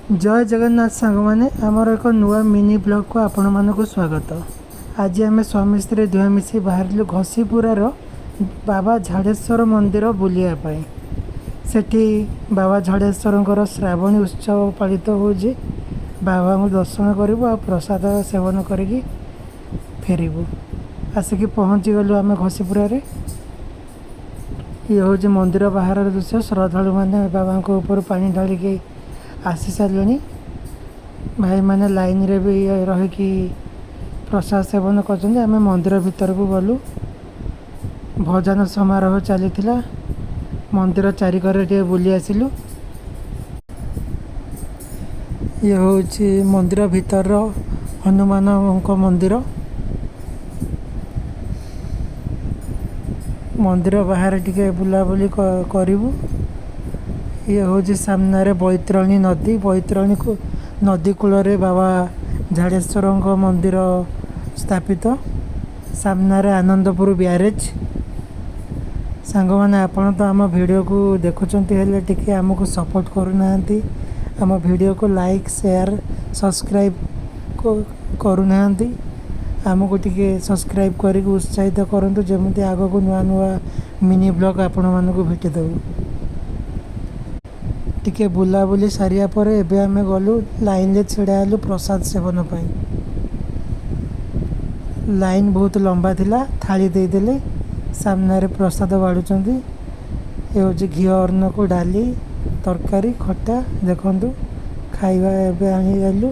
ଜୟ ଜଗନ୍ନାଥ ସାଙ୍ଗମାନେ, ଆମର ଏକ ନୂଆ ମିନି ବ୍ଲଗ୍କୁ ଆପଣମାନଙ୍କୁ ସ୍ୱାଗତ। ଆଜି ଆମେ ସ୍ୱାମୀ ସ୍ତ୍ରୀ ଦୁହେଁ ମିଶି ବାହାରିଲୁ ଘସିପୁରାର ବାବା ଝାଡ଼େଶ୍ୱର ମନ୍ଦିର ବୁଲିବା ପାଇଁ। ସେଠି ବାବା ଝାଡ଼େଶ୍ୱରଙ୍କର ଶ୍ରାବଣୀ ଉତ୍ସବ ପାଳିତ ହେଉଛି। ବାବାଙ୍କୁ ଦର୍ଶନ କରିବୁ ଆଉ ପ୍ରସାଦ ସେବନ କରିକି ଫେରିବୁ। ଆସିକି ପହଞ୍ଚିଗଲୁ ଆମେ ଘସିପୁରାରେ। ଇଏ ହେଉଛି ମନ୍ଦିର ବାହାରର ଦୃଶ୍ୟ। ଶ୍ରଦ୍ଧାଳୁମାନେ ବାବାଙ୍କ ଉପରୁ ପାଣି ଢାଳିକି ଆସି ସାରିଲେଣି। ଭାଇମାନେ ଲାଇନରେ ବି ରହିକି ପ୍ରସାଦ ସେବନ କରୁଛନ୍ତି। ଆମେ ମନ୍ଦିର ଭିତରକୁ ଗଲୁ। ଭଜନ ସମାରୋହ ଚାଲିଥିଲା। ମନ୍ଦିର ଚାରିକରେ ଟିକେ ବୁଲି ଆସିଲୁ। ଇଏ ହେଉଛି ମନ୍ଦିର ଭିତରର ହନୁମାନଙ୍କ ମନ୍ଦିର। ମନ୍ଦିର ବାହାରେ ଟିକେ ବୁଲାବୁଲି କରିବୁ। ଇଏ ହେଉଛି ସାମ୍ନାରେ ବୈତରଣୀ ନଦୀ। ବୈତରଣୀ ନଦୀ କୂଳରେ ବାବା ଝାଡ଼େଶ୍ୱରଙ୍କ ମନ୍ଦିର ସ୍ଥାପିତ। ସାମ୍ନାରେ ଆନନ୍ଦପୁର ବ୍ୟାରେଜ୍। ସାଙ୍ଗମାନେ, ଆପଣ ତ ଆମ ଭିଡ଼ିଓକୁ ଦେଖୁଛନ୍ତି, ହେଲେ ଟିକେ ଆମକୁ ସପୋର୍ଟ କରୁନାହାନ୍ତି। ଆମ ଭିଡ଼ିଓକୁ ଲାଇକ୍, ସେୟାର, ସବସ୍କ୍ରାଇବ୍ କରୁନାହାନ୍ତି। ଆମକୁ ଟିକେ ସବସ୍କ୍ରାଇବ୍ କରିକି ଉତ୍ସାହିତ କରନ୍ତୁ, ଯେମିତି ଆଗକୁ ନୂଆ ନୂଆ ମିନି ବ୍ଲଗ୍ ଆପଣମାନଙ୍କୁ ଭେଟିଦେବୁ। ଟିକେ ବୁଲାବୁଲି ସାରିବା ପରେ ଏବେ ଆମେ ଗଲୁ, ଲାଇନ୍ରେ ଛିଡ଼ା ହେଲୁ ପ୍ରସାଦ ସେବନ ପାଇଁ। ଲାଇନ୍ ବହୁତ ଲମ୍ବା ଥିଲା। ଥାଳି ଦେଇଦେଲେ, ସାମ୍ନାରେ ପ୍ରସାଦ ବାଢ଼ୁଛନ୍ତି। ଏ ହେଉଛି ଘିଅ ଅନ୍ନକୁ ଡାଲି, ତରକାରୀ, ଖଟା। ଦେଖନ୍ତୁ, ଖାଇବା ଏବେ ଆଣିଦେଲୁ।